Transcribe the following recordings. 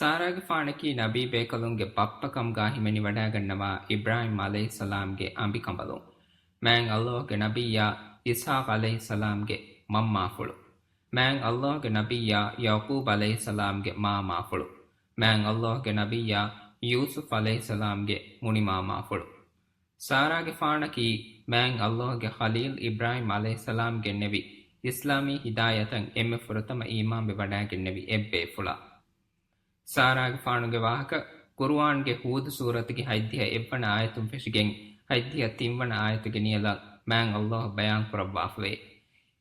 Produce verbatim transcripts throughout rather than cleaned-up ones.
ސާރާގެފާނަކީ ނަބީ ބޭކަލުންގެ ބައްޕަ ކަމުގާ ހިމެނިވަޑާގަންނަވާ އިބްރާހީމް ޢަލައިހިއްސަލާމްގެ އަނބިކަނބަލުން. މާތް ﷲގެ ނަބިއްޔާ އިސްޙާޤް ޢަލައިހިއްސަލާމްގެ މަންމާފުޅު. މާތް ﷲގެ ނަބިއްޔާ ޔަޢުޤޫބް ޢަލައިހިއްސަލާމްގެ މާމާފުޅު. މާތް ﷲގެ ނަބިއްޔާ ޔޫސުފް ޢަލައިހިއްސަލާމްގެ މުނިމާމާފުޅު. ސާރާގެފާނަކީ މާތް ﷲގެ ޚަލީލް އިބްރާހީމް ޢަލައިހިއްސަލާމް ގެންނެވި އިސްލާމީ ހިދާޔަތަށް އެންމެ ފުރަތަމަ އީމާންވެވަޑާގެންނެވި އެއްބޭފުޅާ. ސާރާގެފާނުގެ ވާހަކަ ޤުރުއާންގެ ހޫދު ސޫރަތުގެ ހަތްދިހަ އެއްވަނަ އާޔަތުން ފެށިގެން ހަތްދިހަ ތިންވަނަ އާޔަތުގެ ނިޔަލަށް މާތް ﷲ ބަޔާން ކުރައްވާފަވޭ.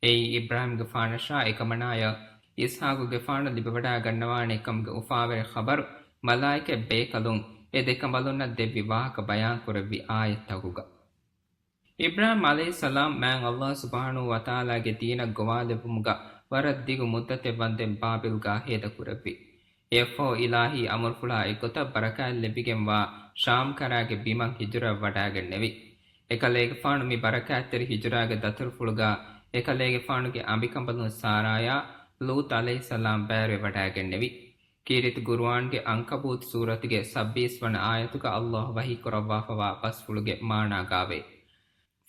އެއީ އިބްރާހީމްގެފާނަށާ އެކަމަނާޔަށް އިސްޙާޤުގެފާނު ލިބިވަޑާގަންނަވާނެ ކަމުގެ އުފާވެރި ޚަބަރު މަލާއިކަތް ބޭކަލުން އެ ދެކަނބަލުންނަށް ދެއްވި ވާހަކަ ބަޔާންކުރެއްވި އާޔަތްތަކުގަ. އިބްރާހީމް ޢަލައިހިއްސަލާމް މާތް ﷲ ސުބްޙާނަހޫ ވަތަޢާލާގެ ދީނަށް ގޮވާލެއްވުމުގަ ވަރަށް ދިގު މުއްދަތެއް ވަންދެން ބާބިލްގާ ހޭދަކުރެއްވި. އެއަށްފަހު އިލާހީ އަމުރުފުޅާ އެއްގޮތަށް ބަރަކާތް ލެއްވިގެންވާ ޝާމް ކަރާގެ ބިމަށް ހިޖުރަވެވަޑާގެންނެވި. އެކަލޭގެފާނު މި ބަރަކާތްތެރި ހިޖުރާގެ ދަތުރުފުޅުގަ އެކަލޭގެފާނުގެ އަނބިކަނބަލުން ސާރާޔާ ލޫޠު ޢަލައިހިއްސަލާމް ބައިވެވަޑާގެންނެވި. ކީރިތި ޤުރުއާންގެ އަންކަބޫތު ސޫރަތުގެ ސައްބީސް ވަނަ އާޔަތުގަ ﷲ ވަޙީކުރައްވާފަވާ ބަސްފުޅުގެ މާނާގާވޭ.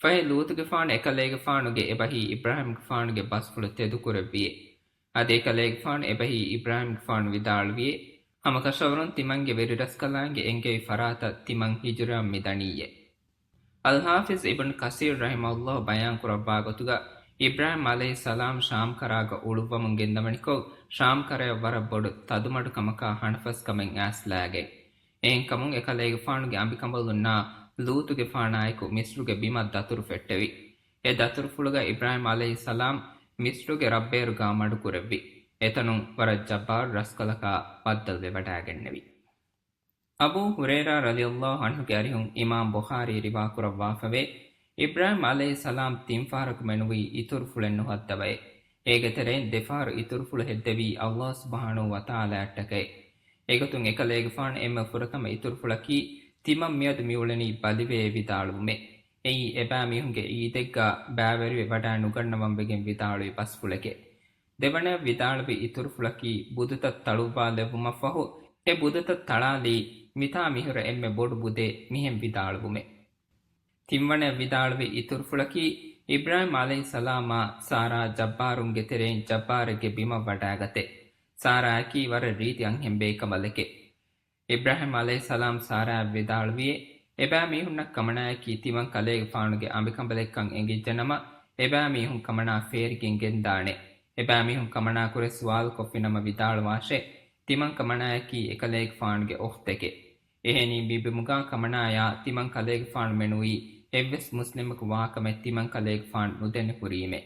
ފަހެ ލޫޠުގެފާނު އެކަލޭގެފާނުގެ އެބަހީ އިބްރާހީމްގެފާނުގެ ބަސްފުޅު ތެދުކުރެއްވިއޭ. އަދި އެކަލޭގެފާނު އެބަހީ އިބްރާހީމްގެފާނު ވިދާޅުވިއޭ، ހަމަކަށަވަރުން ތިމަންގެ ވެރިރަސްކަލާނގެ އެންގެވި ފަރާތަށް ތިމަން ހިޖުރައަށް މިދަނީއޭ. އަލްޙާފިޒް އިބްނު ކަސީރު ރަޙިމަހުﷲ ބަޔާންކުރައްވާ ގޮތުގަ، އިބްރާހީމް ޢަލައިހިއްސަލާމް ޝާމް ކަރާގަ އުޅުއްވަމުން ގެންދަވަނިކޮށް، ޝާމް ކަރަޔަށް ވަރަށް ބޮޑު ތަދުމަޑުކަމަކާ ހަނަފަސްކަމެއް އައިސްލާގެން. އެހެންކަމުން އެކަލޭގެފާނުގެ އަނބިކަނބަލުންނާ ލޫޠުގެފާނާއެކު މިޞްރުގެ ބިމަށް ދަތުރު ފެއްޓެވި. އެ ދަތުރުފުޅުގަ އިބްރާހީމް ޢަލައިހިއްސަލާމް މިޞްރުގެ ރަށްބޭރުގާ މަޑުކުރެއްވި. އެތަނުން ވަރަށް ޖައްބާރު ރަސްކަލަކާ ބައްދަލުވެވަޑާގެންނެވި. އަބޫ ހުރައިރާ ރަޟިޔަﷲ ޢަންހުގެ އަރިހުން އިމާމް ބުޚާރީ ރިވާކުރައްވާފަވޭ، އިބްރާހީމް ޢަލައިހިއްސަލާމް ތިން ފަހަރަކު މެނުވީ އިތުރުފުޅެއް ނުހައްދަވައޭ. އޭގެ ތެރެއިން ދެފަހަރު އިތުރުފުޅު ހެއްދެވީ ﷲ ސުބްޙާނަހޫ ވަތަޢާލާއަށްޓަކައޭ. އެގޮތުން އެކަލޭގެފާނު އެންމެ ފުރަތަމަ އިތުރުފުޅަކީ ތިމަން މިއަދު މިއުޅެނީ ބަލިވޭ ވިދާޅުވުމޭ. އެއީ އެބައިމީހުންގެ ޢީދެއްގާ ބައިވެރިވެ ވަޑާ ނުގަންނަވަން ވެގެން ވިދާޅުވި ބަސްފުޅެކޭ. ދެވަނަޔަށް ވިދާޅުވި އިތުރުފުޅަކީ ބުދުތައް ތަޅުއްވާލެއްވުމަށްފަހު، އެ ބުދުތައް ތަޅާލީ، މިތާ މިހުރަ އެންމެ ބޮޑު ބުދޭ މިހެން ވިދާޅުވުމޭ. ތިންވަނަޔަށް ވިދާޅުވި އިތުރުފުޅަކީ، އިބްރާހީމް ޢަލައިހިއްސަލާމާ ސާރާ ޖައްބާރުންގެ ތެރެއިން ޖައްބާރެއްގެ ބިމަށް ވަޑާގަތޭ. ސާރާއަކީ ވަރަށް ރީތި އަންހެން ބޭކަނބަލެކޭ. އިބްރާހީމް ޢަލައިހިއްސަލާމް ސާރާއަށް ވިދާޅުވިއޭ، އެބައިމީހުންނަށް ކަމަނާޔަކީ ތިމަން ކަލޭގެފާނުގެ އަނބިކަނބަލެއްކަން އެނގިއްޖެނަމަ، އެބައިމީހުން ކަމަނާ ފޭރިގެން ގެންދާނެ. އެބައިމީހުން ކަމަނާކުރެ ސުވާލުކޮށްފިނަމަ ވިދާޅުވާށޭ، ތިމަން ކަމަނާޔަކީ އެކަލޭގެފާނުގެ އުޚްތެކޭ. އެހެނީ މިބިމުގާ ކަމަނާޔާ ތިމަން ކަލޭގެފާނު މެނުވީ އެއްވެސް މުސްލިމަކު ވާކަމެއް ތިމަން ކަލޭގެފާނު ނުދެނެ ހުރީމޭ.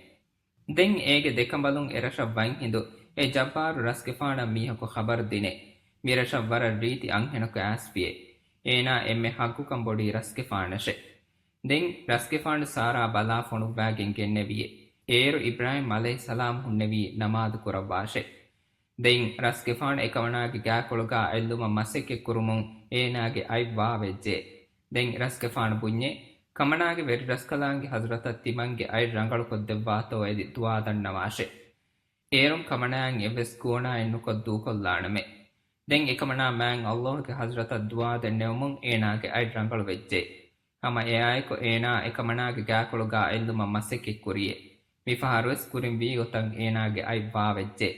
ދެން އޭގެ ދެކަނބަލުން އެރަށަށް ވަތްހިނދު އެ ޖައްބާރު ރަސްގެފާނަށް މީހަކު ޚަބަރު ދިނޭ، މިރަށަށް ވަރަށް ރީތި އަންހެނަކު އައިސްފިޔޭ. އޭނާ އެންމެ ޙައްޤުކަން ބޮޑީ ރަސްގެފާނަށޭ. ދެން ރަސްގެފާނު ސާރާ ބަލާ ފޮނުއްވާގެން ގެންނެވިޔޭ. އޭރު އިބްރާހީމް ޢަލައިހިއްސަލާމް ހުންނެވީ ނަމާދު ކުރައްވާށޭ. ދެން ރަސްގެފާނު އެކަމަނާގެ ގާކޮޅުގާ އެއްލުމަށް މަސައްކަތްކުރުމުން އޭނާގެ އަތް ވާވެއްޖެ. ދެން ރަސްގެފާނު ބުންޏޭ، ކަމަނާގެ ވެރިރަސްކަލާނގެ ޙަޟްރަތަށް ތިމަންގެ އަތް ރަނގަޅުކޮށްދެއްވާތޯ އެދި ދުޢާ ދަންނަވާށޭ. އޭރުން ކަމަނާއަށް އެއްވެސް ގޯނާއެއް ނުކޮށް ދޫކޮށްލާނަމޭ. ދެން އެކަމަނާ މާތް ﷲގެ ޙަޟްރަތަށް ދުޢާ ދެންނެވުމުން އޭނާގެ އަތް ރަނގަޅުވެއްޖެ. ހަމަ އެއާއެކު އޭނާ އެކަމަނާގެ ގާކޮޅުގާ އެއްލުމަށް މަސައްކަތްކުރިޔޭ. މިފަހަރުވެސް ކުރިން ވީގޮތަށް އޭނާގެ އަތް ވާވެއްޖެ.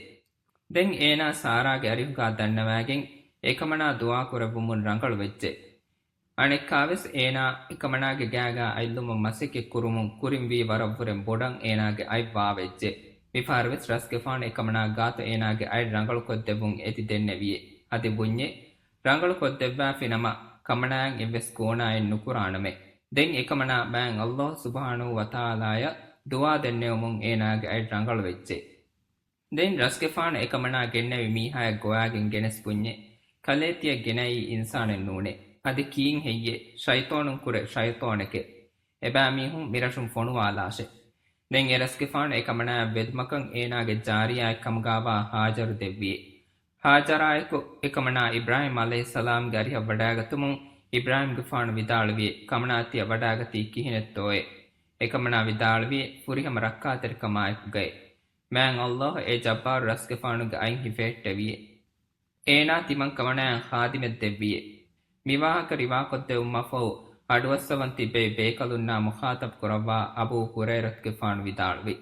ދެން އޭނާ ސާރާގެ އަރިހުގާ ދަންނަވާގެން އެކަމަނާ ދުޢާކުރެއްވުމުން ރަނގަޅުވެއްޖެ. އަނެއްކާވެސް އޭނާ އެކަމަނާގެ ގާގާ އަތްލުމަށް މަސައްކަތްކުރުމުން ކުރިން ވީ ވަރަށްވުރެ ބޮޑަށް އޭނާގެ އަތް ވާވެއްޖެ. މިފަހަރުވެސް ރަސްގެފާނު އެކަމަނާ ގާތު އޭނާގެ އަތް ރަނގަޅުކޮށްދެއްވުން އެދި ދެންނެވިޔޭ. އަދި ބުންޏޭ، ރަނގަޅުކޮށްދެއްވާފިނަމަ ކަމަނާއަށް އެއްވެސް ގޯނާއެއް ނުކުރާނަމޭ. ދެން އެކަމަނާ މާތް ﷲ ސުބްޙާނަހޫ ވަތަޢާލާޔަށް ދުޢާ ދެންނެވުމުން އޭނާގެ އަތް ރަނގަޅުވެއްޖެ. ދެން ރަސްގެފާނު އެކަމަނާ ގެންނެވި މީހާޔަށް ގޮވާގެން ގެނެސް ބުންޏޭ، ކަލޭ ތިޔަ ގެނައީ އިންސާނެއް ނޫނޭ. އަދި ކީއްހެއްޔޭ؟ ޝައިޠޯނުން ކުރެ ޝައިޠޯނެކޭ. އެބައިމީހުން މިރަށުން ފޮނުވާލާށޭ. ދެން އެ ރަސްގެފާނު އެކަމަނާއަށް ވެދުމަކަށް އޭނާގެ ޖާރިޔާއެއް ކަމުގާވާ ހާޖަރު ދެއްވިޔޭ. ހާޖަރާއެކު އެކަމަނާ އިބްރާހީމް ޢަލައިހިއްސަލާމްގެ އަރިހަށް ވަޑާގަތުމުން އިބްރާހީމްގެފާނު ވިދާޅުވިޔޭ، ކަމަނާ ތިޔަ ވަޑާގަތީ ކިހިނެއްތޯއޭ؟ އެކަމަނާ ވިދާޅުވިޔޭ، ފުރިހަމަ ރައްކާތެރިކަމާއެކުގައޭ. މާތް ﷲ އެ ޖައްބާރު ރަސްގެފާނުގެ އަތް ހިފެހެއްޓެވިޔޭ. އޭނާ ތިމަން ކަމަނާއަށް ޚާދިމެއް ދެއްވިއޭ. މި ވާހަކަ ރިވާކޮށްދެއްވުމަށްފަހު އަޑުއައްސަވަން ތިއްބެވި ބޭކަލުންނާ މުޚާޠަބު ކުރައްވާ އަބޫ ހުރައިރަތުގެފާނު ވިދާޅުވި،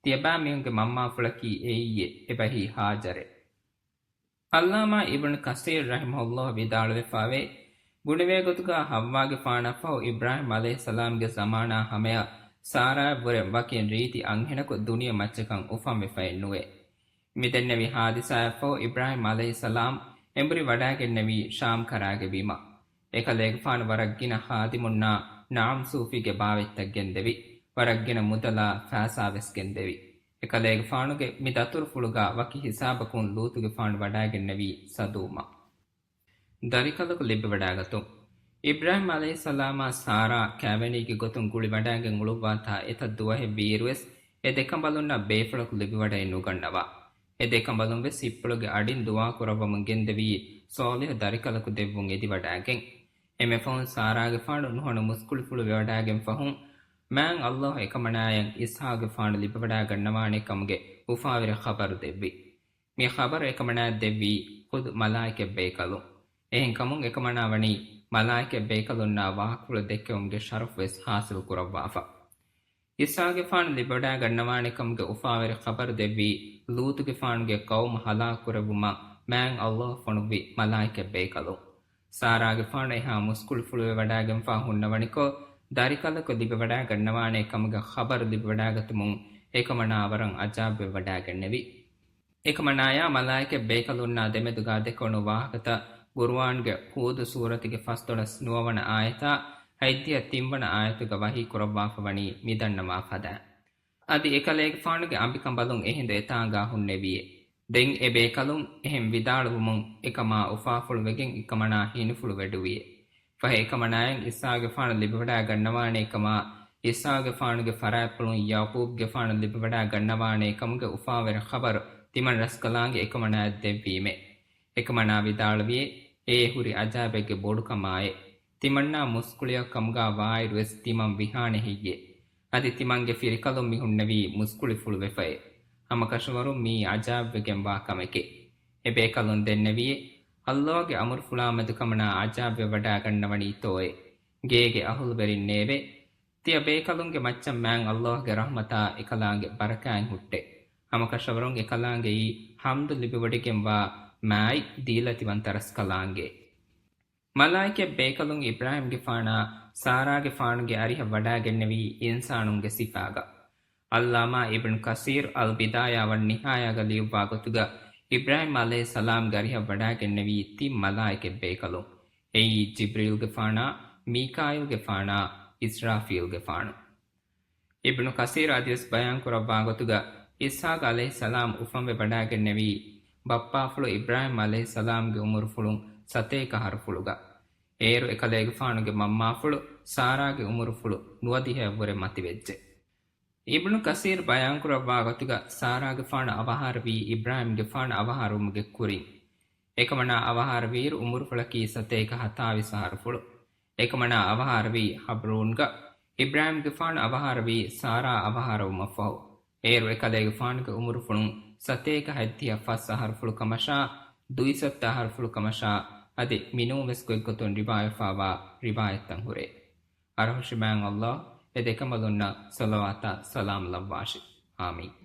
ތިޔަބައިމީހުންގެ މަންމާފުޅަކީ އެއީއޭ، އެބަހީ ހާޖަރޭ. ޢައްލާމާ އިބްނު ކަސީރު ރަޙިމަހުﷲ ވިދާޅުވެފައިވޭ، ބުނެވޭގޮތުގަ ޙައްވާގެފާނަށްފަހު އިބްރާހީމް ޢަލައިހިއްސަލާމްގެ ޒަމާނާ ހަމަޔަށް ސާރާއަށްވުރެ ވަކިން ރީތި އަންހެނަކު ދުނިޔެ މައްޗަކަށް އުފަންވެފައެއްނުވޭ. މިދެންނެވި ޙާދިސާއަށްފަހު އިބްރާހީމް ޢަލައިހިއްސަލާމް އެނބުރި ވަޑާގެންނެވީ ޝާމް ކަރާގެ ބިމަށް. އެކަލޭގެފާނު ވަރަށް ގިނަ ޚާދިމުންނާ ނަޢަމް ސޫފީގެ ބާވަތްތައް ގެންދެވި، ވަރަށް ގިނަ މުދަލާ ފައިސާ ވެސް ގެންދެވި. އެކަލޭގެފާނުގެ މި ދަތުރުފުޅުގަ ވަކި ހިސާބަކުން ލޫޠުގެފާނު ވަޑާގެންނެވީ ސަދޫމަށް. ދަރިކަލަކު ލިބިވަޑާގަތުން. އިބްރާހީމް ޢަލައިހިއްސަލާމާ ސާރާ ކާވެނީގެ ގޮތުން ގުޅިވަޑާގެން އުޅުއްވާތާ އެތައް ދުވަހެއް ވީއިރުވެސް އެ ދެކަނބަލުންނަށް ބޭފުޅަކު ލިބިވަޑައެއް ނުގަންނަވާ. އެ ދެކަނބަލުން ވެސް ހިތްޕުޅުގެ އަޑިން ދުޢާ ކުރައްވަމުން ގެންދެވީ ޞާލިޙު ދަރިކަލަކު ދެއްވުން އެދިވަޑާގެން. އެންމެފަހުން ސާރާގެފާނު ނުހަނު މުސްކުޅިފުޅު ވެވަޑާގެން ފަހުން، މާތް ﷲ އެކަމަނާޔަށް އިސްޙާޤުގެފާނު ލިބިވަޑާގަންނަވާނެ ކަމުގެ އުފާވެރި ޚަބަރު ދެއްވި. މި ޚަބަރު އެކަމަނާޔަށް ދެއްވީ ޚުދު މަލާއިކަތް ބޭކަލުން. އެހެންކަމުން އެކަމަނާ ވަނީ މަލާއިކަތް ބޭކަލުންނާ ވާހަކަފުޅު ދެއްކެވުމުގެ ޝަރަފު ވެސް ޙާޞިލު ކުރައްވާފަ. އިސްޙާޤުގެފާނު ލިބިވަޑާގަންނަވާނެ ކަމުގެ އުފާވެރި ޚަބަރު ދެއްވީ ލޫޠުގެފާނުގެ ޤައުމު ހަލާކު ކުރެއްވުމަށް މާތް ﷲ ފޮނުއްވި މަލާއިކަތް ބޭކަލުން. ސާރާގެފާނު އެހާ މުސްކުޅިފުޅުވެވަޑާގެންފާ ހުންނަވަނިކޮށް، ދަރިކަލަކު ލިބިވަޑާގަންނަވާނޭ ކަމުގެ ޚަބަރު ލިބިވަޑާގަތުމުން އެކަމަނާ ވަރަށް އަޖާބުވެވަޑާގެންނެވި. އެކަމަނާޔާ މަލާއިކަތް ބޭކަލުންނާ ދެމެދުގާ ދެކެވުނު ވާހަކަތައް ޤުރުއާންގެ ހޫދު ސޫރަތުގެ ފަސްދޮޅަސް ނުވަވަނަ އާޔަތާ ހަތްދިހަ ތިންވަނަ އާޔަތުގަ ވަޙީ ކުރައްވާފަ ވަނީ މިދަންނަވާ ފަދައިން. އަދި އެކަލޭގެފާނުގެ އަނބިކަނބަލުން އެހިނދު އެތާނގާ ހުންނެވިއޭ. ދެން އެ ބޭކަލުން އެހެން ވިދާޅުވުމުން އެކަމާ އުފާފުޅުވެގެން އެކަމަނާ ހިނިފުޅު ވެޑުވިއޭ. ފަހެ އެކަމަނާޔަށް އިސްޙާޤުގެފާނު ލިބިވަޑާގަންނަވާނޭ ކަމާ، އިސްޙާޤުގެފާނުގެ ފަރާތްޕުޅުން ޔަޢުޤޫބުގެފާނު ލިބިވަޑާގަންނަވާނޭ ކަމުގެ އުފާވެރި ޚަބަރު ތިމަން ރަސްކަލާނގެ އެކަމަނާޔަށް ދެއްވީމޭ. އެކަމަނާ ވިދާޅުވިއޭ، އެއީ ހުރި އަޖާއިބެއްގެ ބޮޑުކަމާއޭ. ތިމަންނާ މުސްކުޅިއަކު ކަމުގާ ވާއިރުވެސް ތިމަން ވިހާނެ ހެއްޔޭ؟ އަދި ތިމަންގެ ފިރިކަލުން މި ހުންނެވީ މުސްކުޅިފުޅުވެފައޭ. ހަމަކަށަވަރުން މިއީ އަޖާއިބުވެގެންވާ ކަމެކޭ. އެ ބޭކަލުން ދެންނެވިއޭ، ﷲގެ އަމުރުފުޅާމެދު ކަމަނާ އަޖާއިބުވެވަޑާގަންނަވަނީތޯއޭ؟ ގޭގެ އަހުލުވެރިންނޭވެ! ތިޔަ ބޭކަލުންގެ މައްޗަށް މާތް ﷲގެ ރަޙްމަތާ އެކަލާނގެ ބަރަކާތް ހުއްޓޭ. ހަމަކަށަވަރުން އެކަލާނގެއީ ޙަމްދު ލިބިވޮޑިގެންވާ މާތް ދީލަތިވަންތަ ރަސްކަލާނގެ. މަލާއިކަތް ބޭކަލުން އިބްރާހީމްގެފާނާ ސާރާގެފާނުގެ އަރިހަށް ވަޑާގެންނެވީ އިންސާނުންގެ ސިފާގަ. ޢައްލާމާ އިބްނު ކަސީރު އަލް ބިދާޔާ ވަން ނިހާޔާގަ ލިޔުއްވާ ގޮތުގަ، އިބްރާހީމް ޢަލައިހިއްސަލާމްގެ އަރިހަށް ވަޑާގެންނެވީ ތިން މަލާއިކަތް ބޭކަލުން. އެއީ ޖިބްރީލްގެފާނާ، މީކާއީލްގެފާނާ، އިސްރާފީލްގެފާނު. އިބްނު ކަސީރު އަދިވެސް ބަޔާން ކުރައްވާ ގޮތުގަ، އިސްޙާޤު ޢަލައިހިއްސަލާމް އުފަންވެ ވަޑާގެންނެވީ ބައްޕާފުޅު އިބްރާހީމް ޢަލައިހިއްސަލާމްގެ ޢުމުރުފުޅުން ސަތޭކަ އަހަރުފުޅުގަ. އޭރު އެކަލޭގެފާނުގެ މަންމާފުޅު ސާރާގެ ޢުމުރުފުޅު ނުވަދިހައަށްވުރެ މަތިވެއްޖެ. އިބްނު ކަސީރު ބަޔާންކުރައްވާ ގޮތުގަ، ސާރާގެފާނު އަވަހާރަވީ އިބްރާހީމްގެފާނު އަވަހާރަވުމުގެ ކުރިން. އެކަމަނާ އަވަހާރަވިއިރު ޢުމުރުފުޅަކީ ސަތޭކަ ހަތާވީސް އަހަރުފުޅު. އެކަމަނާ އަވަހާރަވީ ޙަބްރޫންގަ. އިބްރާހީމްގެފާނު އަވަހާރަވީ ސާރާ އަވަހާރަވުމަށްފަހު. އޭރު އެކަލޭގެފާނުގެ ޢުމުރުފުޅުން ސަތޭކަ ހަތްދިހަ ފަސް އަހަރުފުޅު ކަމަށާ، ދުއިސައްތަ އަހަރުފުޅު ކަމަށާ، އަދި މިނޫންވެސް ގޮތްގޮތުން ރިވާވެފާވާ ރިވާޔަތްތައް ހުރޭ. އަރަހުށި މާތް ﷲ އެ ދެކަނބަލުންނަށް ޞަލަވާތާ ސަލާމް ލައްވާށި. އާމީން.